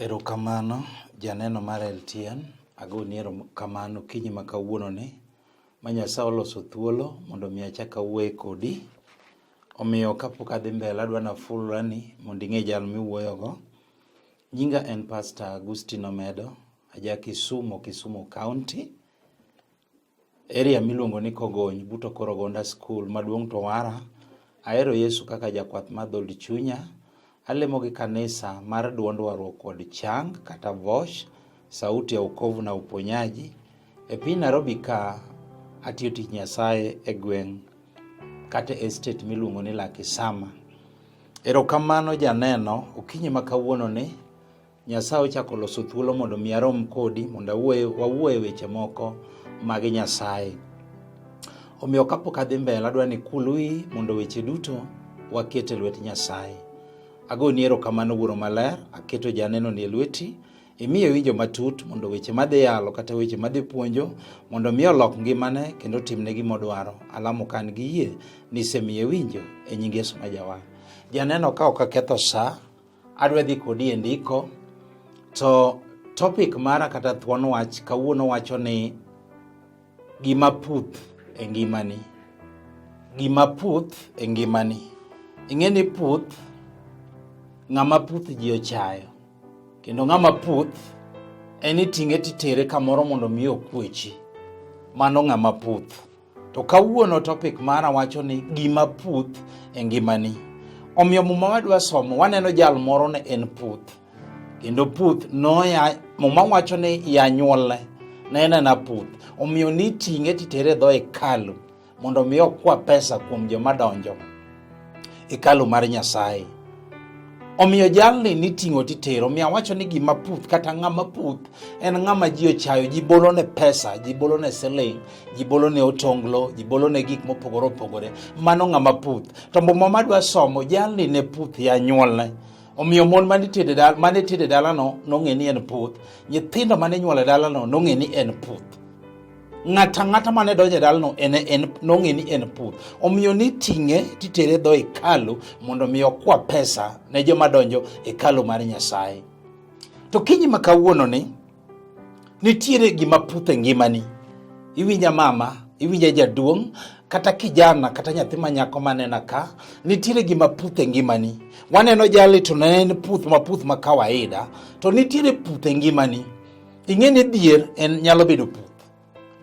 Erokamano janeno mar LTN, agoni erokamano okinyi ma kawuononi ma Nyasaye oloso thuolo mondo mi achak awuoye kodi. Omiyo kapok adhi mbele adwa nafulrani mondo ing'e jal miwuoyogo. Nyinga en Pastor Agustino Omedo, aja Kisumo, Kisumu County. Area miluongo ni Kogony but Okorogonda School maduong' to wara. Ahero Yesu kaka jakwath mar dhood chunya. Alemo gi kanisa mar duond warruok kod chang kata VOSH, Sauti ya Wokovu na Uponyaji. E piny Nairobi ka atiyo tich Nyasaye e gweng' kata e estate miluongo ni Lakisama. Erokamano janeno, okinyi ma kawuono ni Nyasaye ochako loso thuolo mondo mi arom kodi mondo awuoye wawuoye weche moko mag Nyasaye. Omiyo kapok adhi mbele adwa ni kului mondo weche duto waket e lwet Nyasaye. Agoni erokamano Wuoro Maler, aketo janeno ni e lweti, imiye winjo matut mondo weche madhi yalo kata weche madhi puonjo mondo mi olok ngimane kendo otimne gima odwaro. Alamo ka an gi yie ni isemiye winjo e nying Yesu ma Jawar. Janeno ka ok aketho sa, Adwa dhi kodi e ndiko to topic mara kata thuon wach kawuono wacho ni gima puth e ngimani. Gima puth e ngimani. Ing'e ni puth ng'ama puth ji ochayo kendo ng'ama puth en iting'e titere kamoro mondo mi okwechi. Mano ng'ama puth. To kawuono topic mara wacho ni gima puth e ngimani. Omiyo muma wadwa somo waneno jal moro ne en puth. Kendo puth noya muma wacho ni ya nyuolne ne en ena puth. Omiyo niting'e titere e dho hekalu mondo mi okwa pesa kuom joma donjo hekalu mar Nyasaye. Omiyo jalni niting'o titero. Omiyo awacho ni gima puth kata ng'ama puth en ng'ama ji ochayo, ji bolone pesa, ji bolone siling', ji bolone otonglo, ji bolone gik mopogore opogore. Mano ng'ama puth. To muma madwa somo, jalni ne puth ya nyuolne. Omiyo mon mane tedo e dalano nong'e ni en puth, nyithindo mane inyuolo e dalano nong'e ni en puth. Ng'ato ang'ata mane donjo e dalano en, en, nong'e ni en puth. Omiyo niting'e titere e dho hekalu mondo mi okwa pesa ne joma donjo hekalu mar Nyasaye. To kinyi ma kawuono ni nitiere gima puth e ngimani. Iwinja mama, iwinja jaduong', kata kijana kata nyathi ma nyako manena ka, nitiere gima puth e ngimani. Waneno jali to ne en puth ma puth ma kawaida, to nitiere puth e ngimani. Ing'e ni dhier en nyalo bedo puth,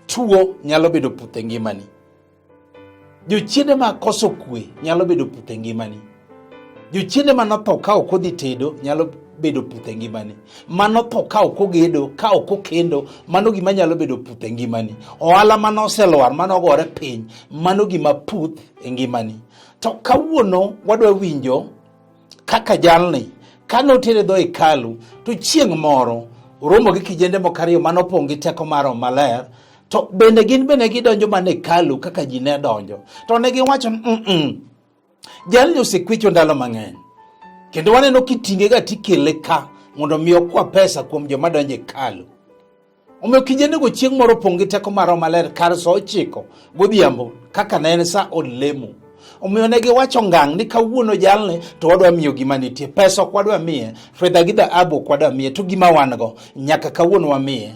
tuo nyalo bedo puth e ngimani. Jochiende ma koso kwe nyalo bedo puth e ngimani. Jochiende ma notho ka ok odhi tedo nyalo bedo puth e ngimani. Ma notho ka ok ogedo, ka ok okendo, mano gima nyalo bedo puth e ngimani. Ohala mane oselwar, mane ogore piny, mano gima puth e ngimani. To kawuono wadwa winjo kaka jalni kane otere dho hekalu to chieng' moro oromo gi kijende moko ariyo mane opong' gi teko mar Roho Maler to bende gin bende gidonjo mana hekalu kaka ji ne donjo to ne giwacho ni mm -mm. Jalni osekwecho ndalo mang'eny kendo waneno kiting'e ga tikele ka mondo mi okwa pesa kuom joma donjo hekalu. Omiyo kijenego chieng' moro opong' gi teko mar Roho Maler kar sa ochiko godhiambo kaka ne en sa od lemo. Omiyo ne giwacho ngang' ni kawuono jalni to wadwa miyo gima nitie. Pesa ok wadwa miye, fedha gi dhahabu ok wadwa miye, to gima wan go nyaka kawuono wamiye.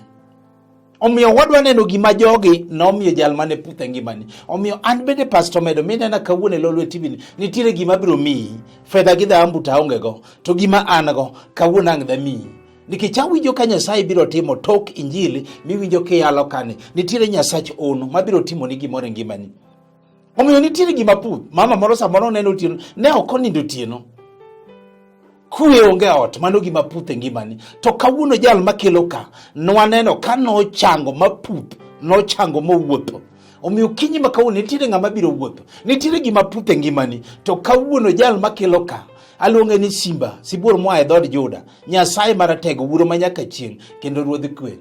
Omiyo wadwa neno gima jogi nomiyo jal mane puth e ngimani. Omiyo an bende Pastor Medo minena kawuono e Lolwe TV ni nitiere gima biro miyi. Fedha gi dhahabu to aonge go, to gima an go kawuono ang' damiyi. Nikech awinjo ka Nyasaye biro timo tok injili miwinjo kiyalo kani, nitiere Nyasach ono mabiro timoni gimoro e ngimani. Omiyo nitiere gima puth. Mama moro samoro neno otieno, ne ok onindo otieno. Kwe onge ot, mano gima puth e ngimani. To kawuono jal makelo ka, nwaneno ka nochango maputh, nochango mowuotho. Omiyo kinyi ma kawuono nitiere ng'ama biro wuotho, nitiere gima puth e ngimani. To kawuono jal makelo ka, aluonge ni Simba, sibuor moa e dhood Juda, Nyasaye maratego, wuoro ma nyaka chieng', kendo ruodh kwe.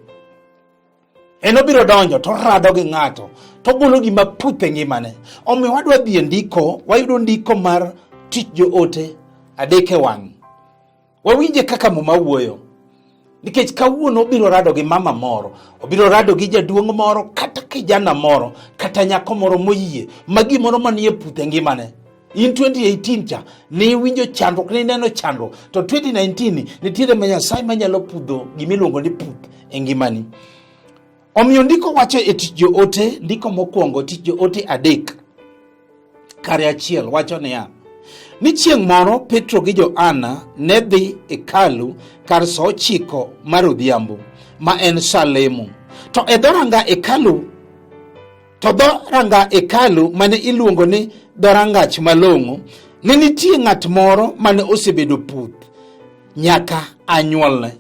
En obiro donjo to orado gi ng'ato to ogolo gima puth e ngimane. Omiyo wadwa dhi e ndiko, wayudo ndiko mar tich joote adek e wang'. Wawinje kaka muma wuoyo. Nikech kawuono obiro rado gi mama moro, obiro rado gi jaduong' moro, kata kijana moro, kata nyako moro moyie, ma gimoro manie puth e ngimane. In 2018 cha ne iwinjo chandruok, ne ineno chandruok, to 2019 ni nitiere ma Nyasaye manyalo pudho gimiluongo ni puth e ngimani. Omiyo ndiko wacho e Tich Joote, ndiko mokwongo Tich Joote 3 kare 1 wacho niya, ni chieng' moro Petro gi Johana ne dhi hekalu kar sa 9 mar odhiambo, ma en sa lemo. To e dhoranga hekalu, to dhoranga hekalu mane iluongo ni dhorangach malong'o, ne nitie ng'at moro mane osebedo puth nyaka anyuolne.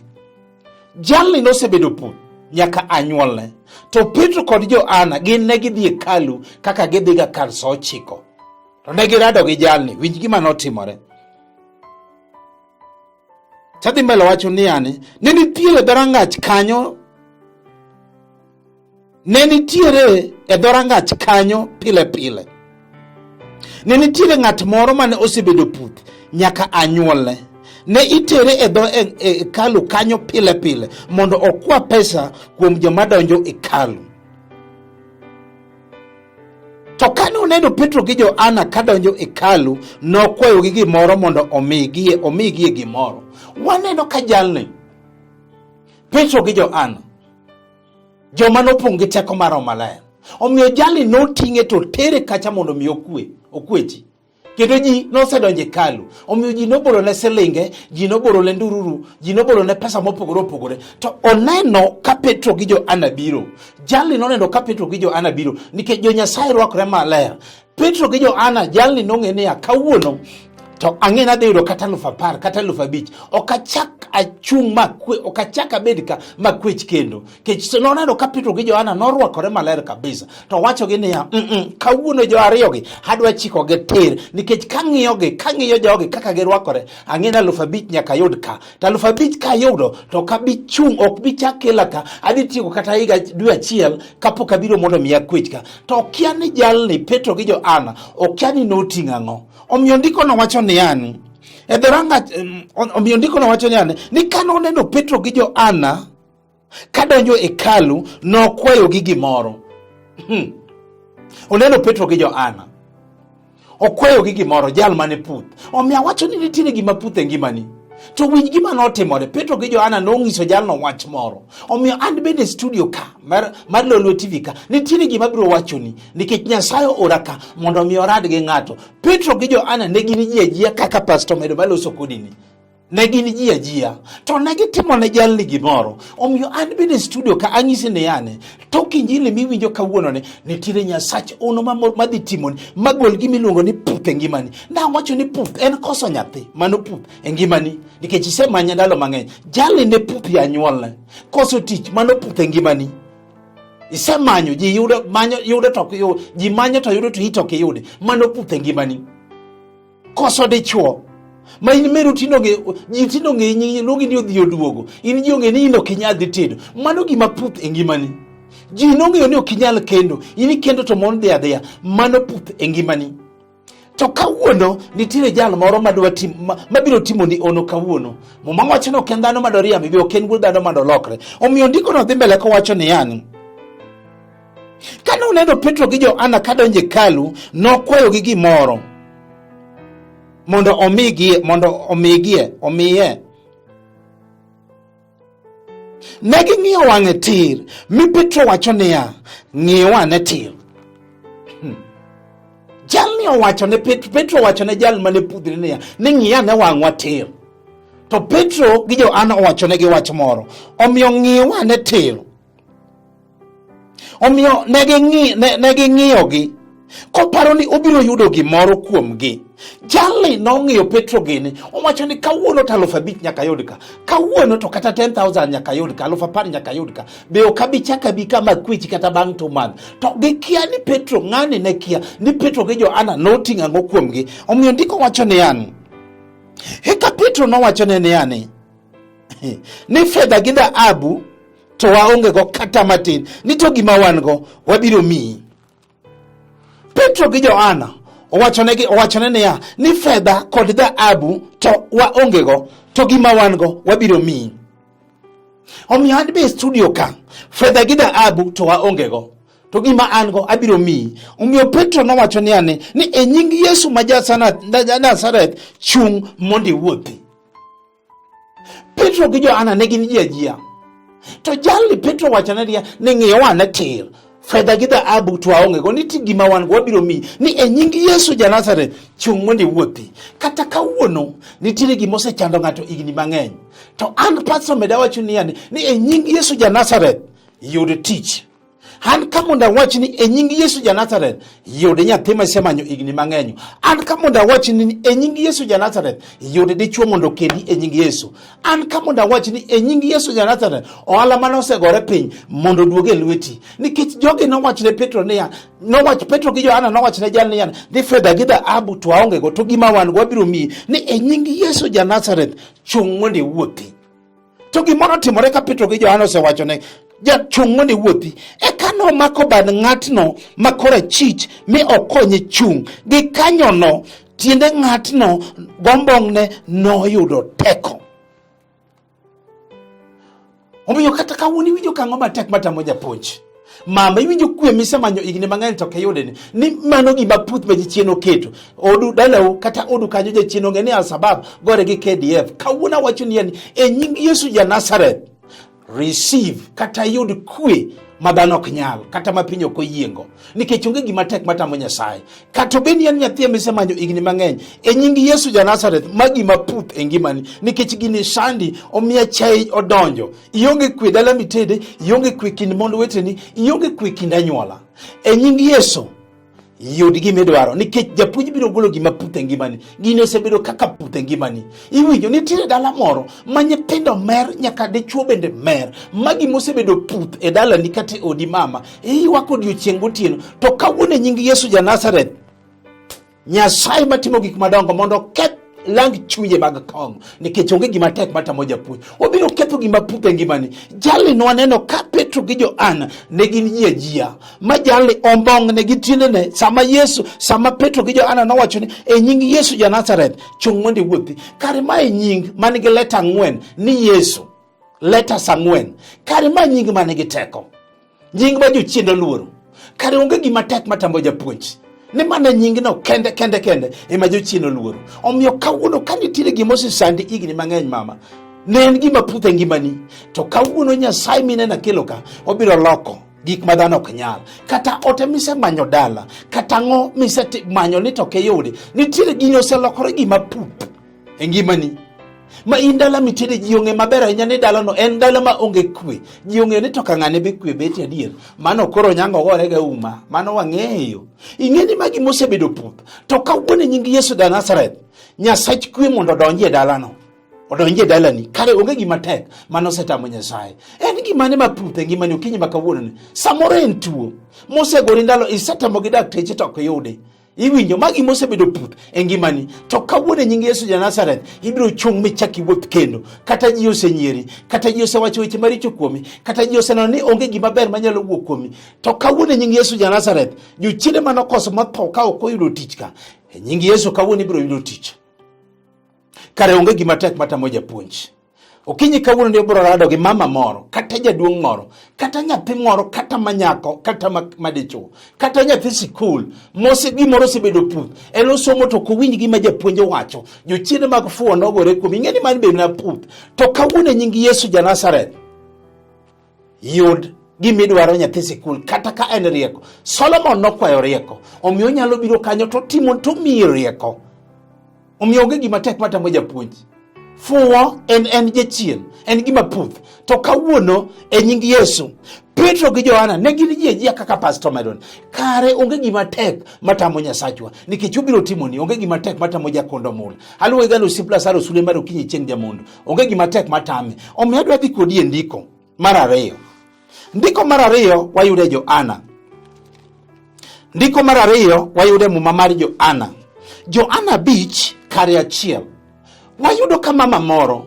Jalni nosebedo puth nyaka anyuolne. To Petro kod Johana gin ne gidhi hekalu kaka gidhiga kar sa 9. To ne girado gi jalni. Winj gima notimore. Tadhi mbele wacho niya ni, ne nitiere dhorangach kanyo, ne nitiere e dhorangach kanyo pile pile. Ne nitiere ng'at moro mane osebedo puth nyaka anyuolne. Ne itere e dho hekalu kanyo pile pile mondo okwa pesa kuom joma donjo hekalu. To kane oneno Petro gi Johana kadonjo hekalu, nokwayogi gimoro mondo omigie gimoro. Waneno ka jalni, Petro gi Johana, joma nopong' gi teko mar Roho Maler. Omiyo jalni noting'e to tere kacha mondo mi okwechi. Kendo ji nosedonjo e hekalu. Omiyo ji nobolone silinge, ji nobolone ndururu, ji nobolone pesa mopogore opogore. To oneno ka Petro gi Johana biro. Jalni noneno ka Petro gi Johana biro nikech jo Nyasaye rwakore maler. Petro gi Johana, jalni nong'e niya, kawuono to ang'e ni adhi yudo kata 10,000 kata 5,000. Ok achak achung' makwe, ok achak abed ka makwech kendo. Kech noneno ka Petro gi Johana norwakore maler kabisa. To owachogi niya, kawuono jo ariyogi adwa chikogi tir, nikech kang'iyogi, kang'iyo jogi kaka girwakore, ang'e ni 5,000 nyaka ayud ka. To 5,000 kayudo, to ok abi chung', ok bi chak kela ka, adhi tieko kata higa dwe achiel kapok abiro mondo mi akwech ka. To okia ni jalni, Petro gi Johana, okia ni noting'o ang'o. Omiyo ndiko no wacho niya ni, e dhoranga, omiyo ndiko no wacho niya ni, ni kane oneno Petro gi Johana kadonjo e hekalu, nokwayogi gimoro. Oneno Petro gi Johana, okwayogi gimoro, jal mane puth. Omiyo awacho ni nitiere gima puth e ngimani. To winj gima notimore. Petro gi Johana nong'iso jalno wach moro. Omiyo an bende e studio ka mar Lolwe TV ka, nitiere gima abiro wachoni, nikech Nyasaye oora ka mondo mi orad gi ng'ato. Petro gi Johana ne gin ji ajia kaka Pastor Medo maloso kodini. Ne gin ji ajia, to ne gitimo ne jalni gimoro. Omiyo an bende e studio ka anyisi ni yane, tok injili miwinjo kawuono ni, nitiere Nyasach ono madhi timoni, magol gima iluongo ni puth e ngimani. Nawacho ni puth en koso nyathi, mano puth e ngimani, nikech isemanye ndalo mang'eny. Jalni ne puth ya anyuolne. Koso tich, mano puth e ngimani. Isemanyo, ji yudo, manyo, yudo to ok yud, ji manyo to yudo to ito ok iyudi, mano puth e ngimani. Koso dichuo ma in meru tinde ong'e, ji tinde ong'e nyingi, luongi ni odhi oduogo, in ji ong'e ni in ok inyal dhi tedo, mano gima puth e ngimani. Ji nong'eyo ni ok inyal kendo, in ikendo to mon dhi adhiya, mano puth e ngimani. To kawuono nitiere jal moro madwa tim, mabiro timoni ono kawuono. Muma wacho ni ok en dhano madwa riambi, be ok en wuod dhano mondo olokre. Omiyo ndiko no dhi mbele kowacho niya ni, kane oneno Petro gi Johana kadonjo e hekalu, nokwayogi gimoro mondo omigie, mondo omigie, omiye. Ne ging'iyo wang'e tir, mi Petro wacho niya, ng'iwa ane tir. Jalni owacho ne Petro, Petro owacho ne jal mane pudhre niya, ni ng'iya ane wang'wa tir. To Petro gi Johana owacho negi wach moro, omiyo ng'iwa ane tir. Omiyo ne ging'iyogi koparo ni obiro yudo gimoro kuomgi. Jalni nong'iyo Petro gini, owacho ni kawuono to 5,000 nyaka yud ka, kawuono to kata 10,000 nyaka yud ka, 10,000 nyaka yud ka, be ok abi chak abi ka makwechi kata bang' 2 months. To gikia ni Petro, ng'ani ne kia ni Petro gi Johana noting'o ang'o kuomgi. Omiyo ndiko wacho niya ni, eka Petro nowachone niya ni, ni fedha gi dhahabu to waonge go kata matin, ni to gima wan go wabiro miyi. Petro gi Johana owachone niya ni fedha kod dhahabu to waonge go, to gima wan go wabiro miyi. Omiyo an be e studio ka, fedha gi dhahabu to waonge go, To gima an go abiro miyi. Omiyo Petro nowacho niya ni, ni e nying Yesu ma ja Nazareth chung' mondo iwuothi. Petro gi Johana ne gin ji ajia. To jalni Petro wachone niya, ni ng'iyowa ane tir. Fedha gi dhahabu to waonge go, nitie gima wan go wabiro miyi. Ni e nying Yesu ja Nazareth, chung' mondo iwuothi. Kata kawuono, nitiere gima osechando ng'ato higni mang'eny. To an Pastor Meda wacho niya ni, ni e nying Yesu ja Nazareth, yud tich. An ka mondo awach ni e nying Yesu ja Nazareth, yud nyathi ma isemanyo higni mang'eny. An ka mondo awach ni e nying Yesu ja Nazareth, yud dichwo mondo okendi e nying Yesu. An ka mondo awach ni e nying Yesu ja Nazareth, ohala mane osegore piny mondo oduog e lweti. Nikech jogi nowach ne Petro niya, nowach Petro gi Johana nowach ne jal niya, ni fedha gi dhahabu to waonge go, to gima wan go wabiro miyi. Ni e nying Yesu ja Nazareth, chung' mondo iwuothi. To gimoro otimore ka Petro gi Johana osewachone jachung' mondo iwuothi. Eka nomako bad ng'atno ma korachich mi okonye chung'. Gikanyono tiende ng'atno gombong'ne noyudo teko. Omiyo kata kawuono iwinjo kang'o matek matamo japuonj. Mama iwinjo kwe misemanyo higni mang'eny to ok iyude ni, ni mano gima puth ma jachien oketo. Odu dalau kata odu kanyo jachien ong'e ni Al-Shabaab gore gi KDF. Kawuono awacho ni en e nying Yesu ja Nazareth receive kata yud kwe ma dhano ok nyal kata ma piny ok oyiengo nikech onge gima tek matamo Nyasaye. Kata obed ni en nyathi misemanyo higni mang'eny e nying Yesu ja Nazareth ma gima puth e ngimani nikech gini sandi omiya chai odonjo ionge kwe dala mitede ionge kwe kind mond weteni ionge kwe kind anyuola e nying Yesu yud gima idwaro nikech japuonj biro golo gima puth e ngimani gini osebedo kaka puth e ngimani iwinjo nitiere dala moro ma nyithindo mer nyaka dichuo bende mer ma gima osebedo puth e dalani kata e odi mama iywak odiochieng' gotieno to kawuono e nying Yesu ja Nazareth Nyasaye matimo gik madongo mondo oketh lang chunje mag kong'o nikech onge gima tek matamo japuonj obiro ketho gima puth e ngimani jalni nwaneno ka Petro gi Johana ne gin ji ajia ma jalni ombong'ne gi tiendene sama Yesu sama Petro gi Johana nowacho ni e nying Yesu ja Nazareth chung' mondo iwuothi kare ma e nying man gi leta ang'wen ni Yesu letters ang'wen kare ma nying man gi teko nying ma jochiende oluoro kare onge gima tek matambo japuonj ni mana nyingno kende kende kende ema jochien oluoro omiyo kawuono ka nitiere gima osesandi higni mang'eny mama ne en gima puth e ngimani to kawuono nyasaye mineno akelo ka obiro loko gik ma dhano ok nyal kata ote misemanyo dala kata ang'o misemanyo ni to ok iyudi nitiere gini oselokore gima puth e ngimani ma in dala mitede ji ong'e maber ahinya ni dalano en dala ma onge kwe ji ong'eyo ni to ka ng'ane be kwe betie adier mano koro nyango gore ga uma mano wang'eyo ing'e ni magi mosebedo puth to kawuono e nying Yesu da Nazareth Nyasach kwe mondo odonji e dalano odonji e dalani kare onge gima tek mano osetamo Nyasaye en gimane ma puth e ngimani okinyi ma kawuono ni samoro en tuo mosegori ndalo isetemo gi dakteche to ok iyude Iwinjo ma gima osebedo puth e ngimani to kawuono e nying Yesu ja Nazareth ibiro chung' michak iwuoth kendo kata ji osenyieri kata ji osewacho weche maricho kuomi kata ji oseneno ni onge gima ber manyalo wuok kuomi to kawuono e nying Yesu ja Nazareth jochiende mane okoso motho ka ok oyudo tich ka e nying Yesu kawuono ibiro yudo tich kare onge gima tek matamo japuonj Okinyi kawuono ni obiro rado gi mama moro, kata jaduong' moro, kata nyathi moro, kata manyako, kata madichuo, kata nyathi sikul, mose gimoro osebedo puth. En osomo to ok owinj gima japuonj owacho. Jochiende mag fuwo nogore kuome. Ing'e ni mano be mana puth. To kawuono e nying Yesu ja Nazareth, yud gima idwaro nyathi sikul kata ka en rieko. Solomon nokwayo rieko, omiyo onyalo biro kanyo to timo to miyi rieko. Omiyo onge gima tek matamo japuonj. Fuwo en en jachien, en gima puth. To kawuono e nying Yesu, Petro gi Johana ne gin ji ajia kaka Pastor Medon. Kare onge gima tek matamo Nyasachwa, nikech obiro timoni, onge gima tek matamo Jakondo Mula. Aluwo gano osiep Lazaro sule mar okinyi chieng' jamondo. Onge gima tek matame. Omiyo adwa dhi kodi e ndiko mar ariyo. Ndiko mar ariyo wayudo e Johana. Ndiko mar ariyo wayudo e Muma mar Johana. Johana 5 kare 1. Wayudo ka mama moro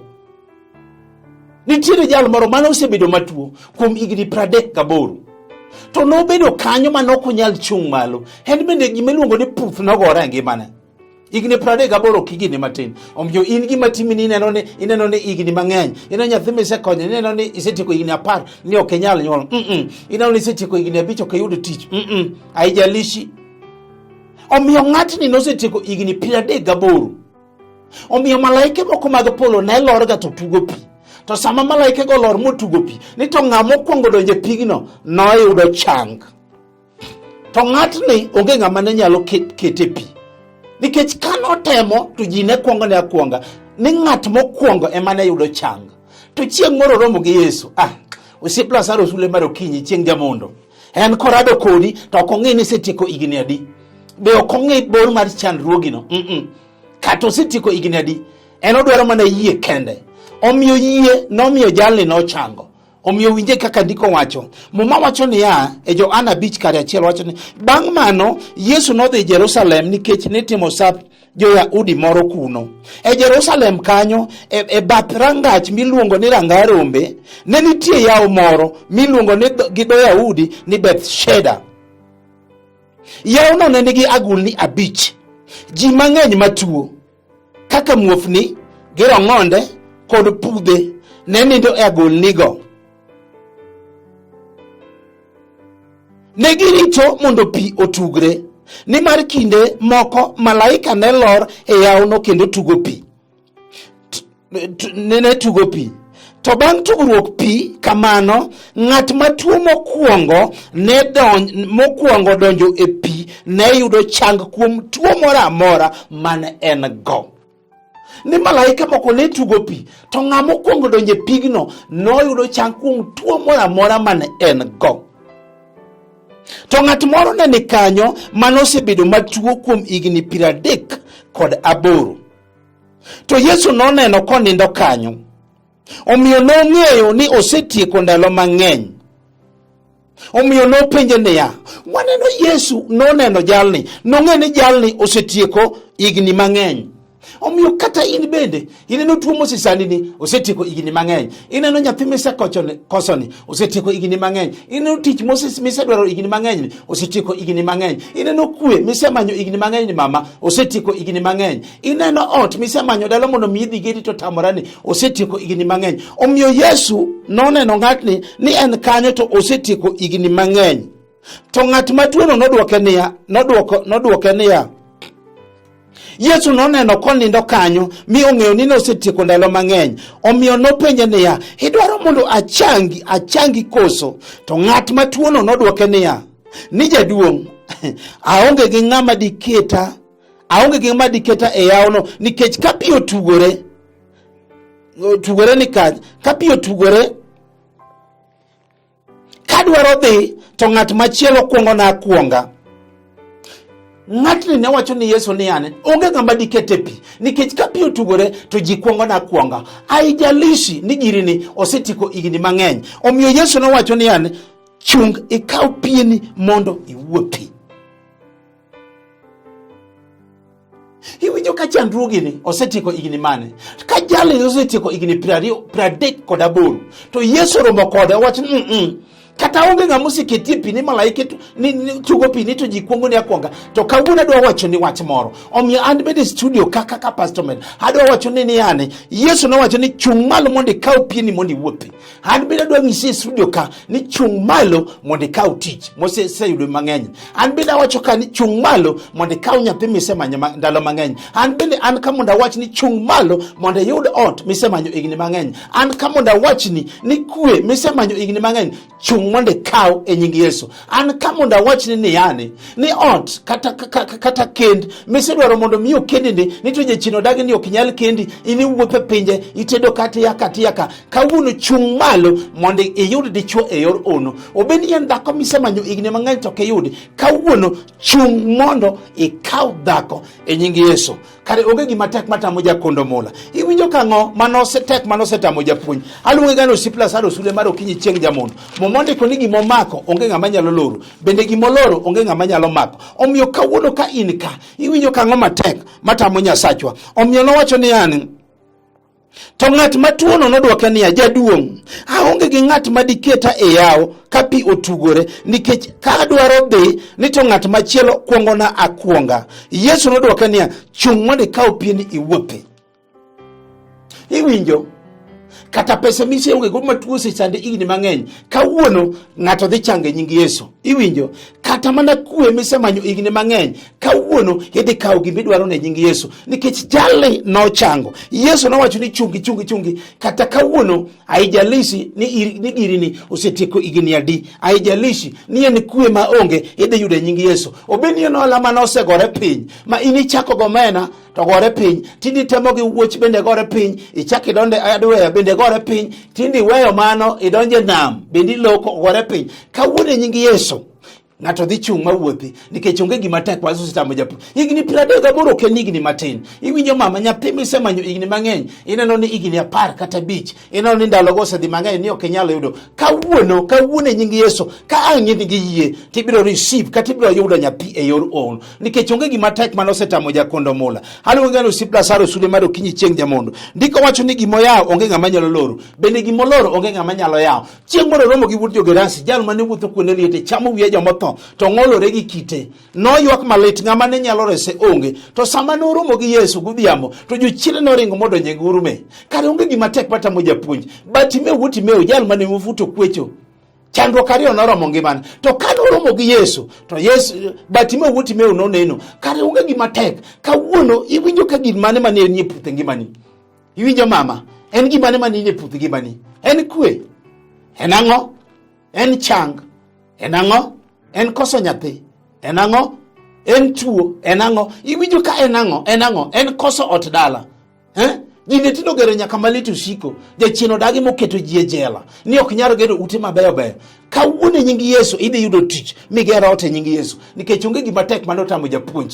nitiere jal moro mane osebedo matuo kuom higni 38 to nobedo kanyo mane ok onyal chung' malo. En bende gima iluongo ni puth nogore e ngimane. Higni 38 ok higni matin. Omiyo in gima timi ni ineno ni ineno ni higni mang'eny. Ineno nyathi misekonyo, ineno ni isetieko higni 10 ni ok inyal nyuol. Ineno ni isetieko higni 5 ok iyud tich. Haijalishi. Omiyo ng'atni nosetieko higni 38. Omiyo malaike moko mag polo ne lorga to tugo pi. To sama malaikego olor motugo pi, ni to ng'a mokwongo donjo e pigno noyudo chang. To ng'atni onge ng'ama ne nyalo kete pi. Nikech ka notemo to ji ne kwongo ne akwonga ni ng'at mokwongo ema ne yudo chang. To chieng' moro romo gi Yesu. Ah, osiep Lazaro sule mar okinyi chieng' jamondo. En korado kodi to ok ong'e ni isetieko higni adi. Be ok ong'e bor mar chandruogino. Kata osetieko higni adi. En odwaro mana yie kende. Omiyo yie nomiyo jalni nochango. Omiyo winje kaka ndiko wacho. Muma wacho niya e Johana 5:1 wacho ni bang' mano Yesu nodhi Jerusalem nikech nitimo sap jo-Yahudi moro kuno. E Jerusalem kanyo e bath rangach miluongo ni ranga rombe ne nitie yawo moro miluongo ni gi dho Yahudi ni Bethsheda. Yawono ne nigi agulni 5. Ji mang'eny matuo kaka muofni gi rong'onde kod pudhe ne nindo e agulnigo. Ne girito mondo pi otugre, nimar kinde moko malaika ne lor e yawono kendo tugo pi. Ne tugo pi. To bang' tugruok pi kamano, ng'at matuo mokwongo ne mokwongo donjo e pi ne yudo chang kuom tuo moro amora mane en go. Ni malaika moko ne tugo pi, to ng'a mokwongo donjo e pigno noyudo chang kuom tuo moro amora mane en go. To ng'at moro ne ni kanyo mane osebedo matuo kuom higni 38. To Yesu noneno konindo kanyo, omiyo nong'eyo ni osetieko ndalo mang'eny. Omiyo nopenje niya, waneno Yesu noneno jalni, nong'eyo ni jalni osetieko higni mang'eny. Omiyo kata in bende ineno tuo mosesandi ni osetieko higni mang'eny, ineno nyathi misekosoni osetieko higni mang'eny, ineno tich misedwaro higni mang'eny ni osetieko higni mang'eny, ineno kwe misemanyo higni mang'eny ni mama osetieko higni mang'eny, ineno ot misemanyo dala mondo mi idhi gedi to tamora ni osetieko higni mang'eny. Omiyo Yesu noneno ng'atni ni en kanyo to osetieko higni mang'eny. To ng'at matuono nodwoke niya, nodwoke niya, Yesu noneno konindo kanyo mi ong'eyo ni nosetieko ndalo mang'eny. Omiyo nopenje niya, idwaro mondo achangi koso? To ng'at matuono nodwoke niya, ni jaduong', aonge gi ng'ama diketa, aonge gi ng'ama diketa e yawono, nikech ka pi otugore, otugore ni kany, ka pi otugore, kadwaro dhi to ng'at machielo kwongo na akwonga. Ng'atni ne wacho ni Yesu ni ane onge ng'ama dikete pi nikech ka pi otugore to ji kwongo na akwonga. Haijalishi ni girini osetieko higni mang'eny. Omiyo Yesu nowacho ni ane chung ikaw pieni mondo iwuothi. Iwinjo ka chandruogini osetieko higni mane? Ka jalni osetieko higni 38 to Yesu oromo kode owacho ni kata onge ng'ama oseketie pi ni malaike ni tugo pi ni to ji kwongo ni akwonga. To kawuono adwa wacho ni wach moro. Omiyo an bende e studio kaka ka Pastor Med, adwa wacho ni yani Yesu nowacho ni chung' malo mondo ikaw pieni mondo iwuothi. An bende adwa nyisi e studio ka ni chung' malo mondo ikaw tich moseyudo mang'eny. An bende awacho ka ni chung' malo mondo ikaw nyathi misemanyo ndalo mang'eny. An bende an ka mondo awach ni chung' malo mondo iyud ot misemanyo higni mang'eny. An ka mondo awachni ni kwe misemanyo higni mang'eny chung' mondo ikaw e nying Yesu. An ka mondo awachni ni yani ni ot kata kend misedwaro mondo mi okendini ni to jachien odagi ni ok nyal kendi, in iwuotho e pinje itedo kata yaka tiyaka. Kawuono chung' malo mondo iyud dichuo e yor ono. Obed ni en dhako misemanyo higni mang'eny to ok iyudi, kawuono chung' mondo ikaw dhako e nying Yesu. Kare onge gima tek matamo jakondo mula. Iwinjo ka ng'o manosetek manosetamo japuonj. Aluonge gano osiep Lazaro sule mar okinyi chieng' jamondo. Muma ondiko ni gima omako onge ng'ama nyalo loro. Bende gima oloro onge ng'ama nyalo mako. Omiyo kawuono ka in ka, iwinjo ka ang'o matek matamo Nyasachwa. Omiyo nowacho ni yani, To ng'at matuono nodwoke niya, jaduong', aonge gi ng'at ma diketa e yawo ka pi otugore, nikech ka adwaro dhi ni to ng'at machielo kwongona akwonga. Yesu nodwoke niya, chung' mondo ikaw pieni iwuothi. Iwinjo? Kata pesa miseonge go matuo osechande higni mang'eny, kawuono ng'ato dhi chango e nying Yesu. Iwinjo? Kata mana kwe misemanyo higni mang'eny, kawuono idhi kawo gima idwaro ne nying Yesu, nikech jalni nochango. Yesu nowacho ni chungi, chungi, chungi. Kata kawuono haijalishi ni girini osetieko higni adi, haijalishi ni en kwe ma onge, idhi yudo e nying Yesu. Obed ni en ohala mane osegore piny, ma in ichako gomena to gore piny, tinde itemo gi wuoch bende gore piny, ichak idonde adweya bende gore piny, tinde iweyo mano idonje nam bende iloko gore piny. Kawuono e nying Yesu ng'ato dhi chung' mawuothi, nikech onge gima tek ma Yesu osetamo japuonj. Higni 38 ok en higni matin. Iwinjo mama, nyathi misemanyo higni mang'eny, ineno ni higni 10 kata 5, ineno ni ndalogo osedhi mang'eny ni ok inyal yudo. Kawuono, kawuono e nying Yesu, ka ang' in gi yie, tibiro receive kata ibiro yudo nyathi e yor own, nikech onge gima tek mane osetamo jakondo mula. Aluongo ni osiep Lazaro sulwe mar okinyi chieng' jamondo. Ndiko wacho ni gima oyawo onge ng'ama nyalo loro, bende gima oloro onge ng'ama nyalo yawo. Chieng' moro romo gi wuod Jogerasi, jal mane wuotho kuonde liete, chamo wiye jomotho, to ng'olore gi kite. Noywak malit, ng'ama ne nyalo rese onge. To sama noromo gi Yesu godhiambo, to jochiende noringo modonjo e gurume. Kare onge gima tek matamo japuonj. Bartimeo wuod Timeo, jal mane mufuto kwecho, chandruok ariyo noromo ngimane. To ka noromo gi Yesu, to Yesu, Bartimeo wuod Timeo noneno. Kare onge gima tek. Kawuono iwinjo ka gin mane mane nie puth ngimani? Iwinjo mama? En gima ne mane nie puth ngimani? En kwe? En ang'o? En chang? En ang'o? En koso nyathi? En ang'o? En tuo? En ang'o? Iwinjo ka en ang'o? En ang'o? En koso ot dala? Eh? Ji ne tindo gero nyaka malit usiko. Jachien odagi moketo ji e jela. Ni ok nyal gero ute mabeyo beyo. Kawuono e nying Yesu idhi yudo tich migero ot e nying Yesu. Nikech onge gima tek mane otamo japuonj.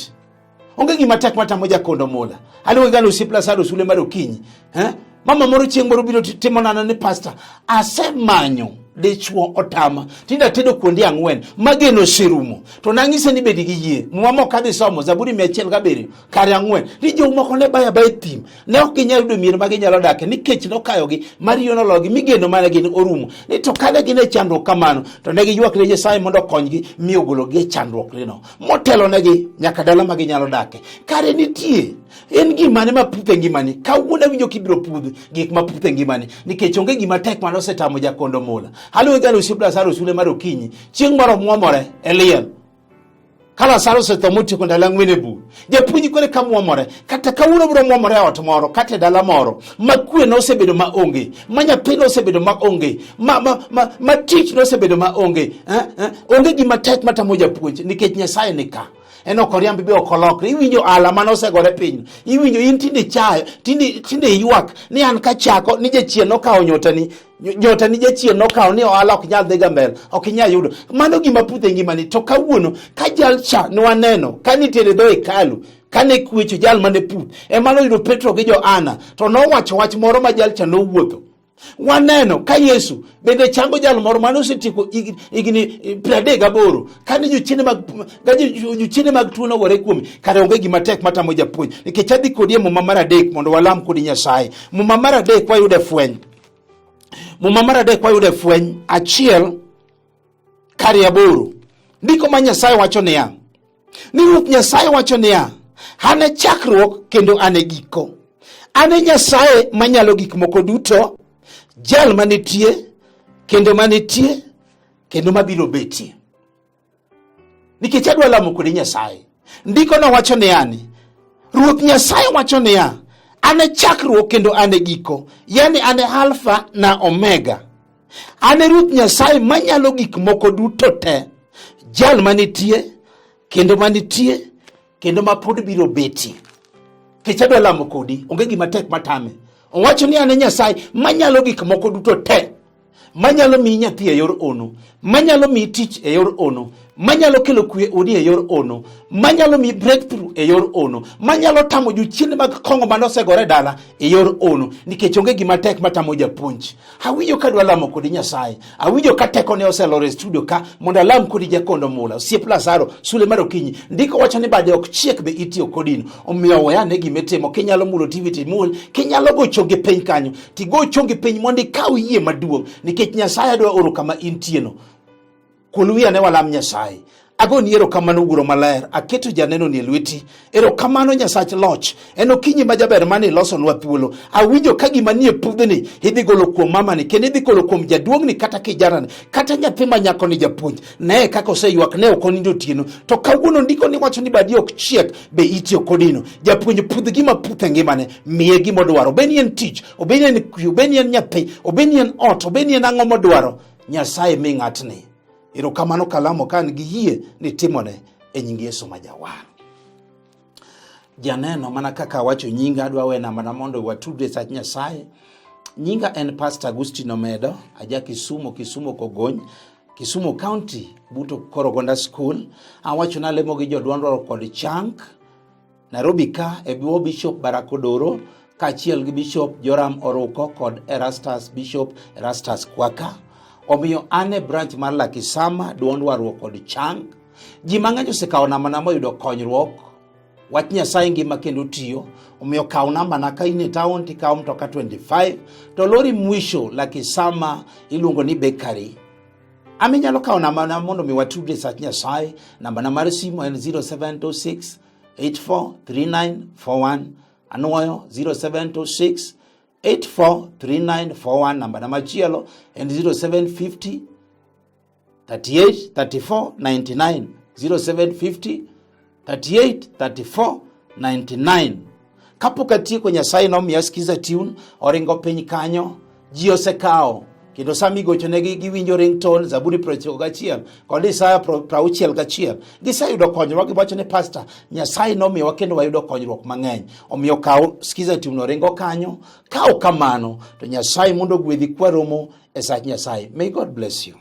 Onge gima tek matamo jakondo mula. Aluonge gano osiep Lazaro sule mar okinyi. Eh? Mama moro chieng' moro biro timo nana ni pastor, asemanyo dichuo otama. Tinde atedo kuonde 4, mageno oserumo. To nang'ise ni bed gi yie. Muma mok adhi somo Zaburi 107 kare 4. Ni jok moko ne baya baya e thim. Ne ok ginyal yudo mier ma ginyalo dake nikech nokayogi, mariyo nologi, migeno mane gin orumo. Ni to kane gin e chandruok kamano, to ne giywak ne Nyasaye mondo okonygi mi ogologi e chandruokgino. Motelonegi nyaka dala ma ginyalo dake. Kare nitie en gimane ma puthe ngimani? Kawuono awinjo kibiro pudh gik ma puthe ngimani, nikech onge gima tek mane osetamo jakondo mula. Aluwe gano osiep Lazaro sule mar okinyi, chieng' moro muomore e liel. Ka Lazaro osetho motieko ndalo 4 e bur, japuonj kore ka muomore, kata kawuono biro muomore e ot moro kata e dala moro ma kwe nosebedo ma onge, ma nyathi nosebedo ma onge, ma tich nosebedo ma onge. Onge gima tek matamo japuonj, nikech Nyasaye ni ka. En ok oriambi be ok olokre. Iwinjo ala mane osegore piny. Iwinjo in tinde chayo, tinde ywak ni an kachako ni jachien nokawo nyotani. Nyota ni jachien nokawo ni ohala ok nyal dhi ga mbele, ok inyal yudo. Mano gima puthe e ngimani. To kawuono ka jal cha nwaneno ka nitiere dho hekalu, kane kwecho jal mane puth, ema noyudo Petro gi Johana, to nowacho wach moro ma jal cha nowuotho. Waneno ka Yesu bende chango jal moro mane osetieko higni 38, kane jochiende mag tuo nogore kuome. Kare onge gima tek matamo japuonj, nikech adhi kodi e Muma mar 3 mondo walam kodi Nyasaye. Muma mar 3 wayudo e Fweny. Muma mar 3 wayudo e Fweny 1 kare 8. Ndiko ma Nyasaye wacho niya, ni Ruoth Nyasaye wacho niya, an e chakruok kendo an e giko. An e Nyasaye manyalo gik moko duto, jal manitie kendo manitie kendo mabiro betie. Nikech adwa lamo kodi Nyasaye. Ndiko no wacho niya ni Ruoth Nyasaye wacho niya, an e chakruok kendo an e giko, yani an e Alfa na Omega. An e Ruoth Nyasaye manyalo gik moko duto te, jal manitie kendo manitie kendo ma pod biro betie. Nikech adwa lamo kodi, onge gima tek matame. Owacho ni an e Nyasaye manyalo gik moko duto te, manyalo miyi nyathi e yor ono, manyalo miyi tich e yor ono, manyalo kelo kwe odi e yor ono, manyalo mi breakthrough e yor ono, manyalo tamo jochiende mag kong'o mane osegore dala e yor ono, nikech onge gima tek matamo japuonj. Awinjo ka dwa lamo kodi Nyasaye, awinjo ka tekone oselor e studio ka mondo alam kodi Jakondo Mula, osiep Lazaro, sule mar okinyi. Ndiko wacho ni bade ok chiek be itiyo kodino. Omiyo we ane gima itimo, kinyalo mulo TV timul, kinyalo go chongi piny kanyo, tigo chongi piny mondo ikaw yie maduong', nikech Nyasaye adwa oro kama intieno. Kul wiya ne walam Nyasaye. Agoni erokamano Wuoro Maler, aketo janeno ni e lweti. Erokamano Nyasach loch, en okinyi ma jaber mane ilosonwa thuolo. Awinjo ka gima nie pudhni idhi golo kuom mamani kendo idhi golo kuom jaduong'ni kata kijanani kata nyathi ma nyako ni japuonj. Neye kaka oseywak ne ok onindo otieno. To kawuono ndiko ni wacho ni badi ok chiek be itiyo kodino. Japuonj pudh gima puth e ngimane, miye gima odwaro. Obed ni en tich, obed ni en kwe, obed ni en nyathi, obed ni en ot, obed ni en ang'o modwaro. Nyasaye mi ng'atni. Erokamano kalamo ka an gi yie ni timone e nying Yesu ma Jawar. Janeno mana kaka awacho nyinga adwa we nambana mondo watudre e sach Nyasaye. Nyinga en Pastor Agustino Omedo, aja Kisumo, Kisumo Kogony, Kisumu County, buto Korogonda School. Awacho nalemo gi jodwond kod Chank Nairobi ka e bwo Bishop Barack Odoro kaachiel gi Bishop Joram Oruko kod Erastus Bishop Erastus Kwaka. Omiyo an e branch mar Lakisama, duond warruok kod chang. Ji mang'eny osekawo nambana moyudo konyruok. Wach Nyasaye ngima kendo tiyo. Omiyo kaw nambana ka in e town tikawo mtoka 25 to lori mwisho Lakisama iluongo ni bakery. Ama inyalo kawo nambana mondo mi watudre sach Nyasaye. Nambana mar simu en 0726 843941. Anuoyo 0726 843941. Nambana machielo en 0750 38 34 99. 0750 38 34 99. Kapok atieko, Nyasaye nomiya Skiza tune oringo piny kanyo, ji osekawo kendo sama igochonegi giwinjo ringtone Zaburi 91 kod Isaya 61. Giseyudo konyruok, giwacho ni pastor, Nyasaye nomiyowa kendo wayudo konyruok mang'eny. Omiyo kaw Skiza tune oringo kanyo. Ka ok kamano to Nyasaye mondo ogwedhi kwaromo e sach Nyasaye. May God bless you.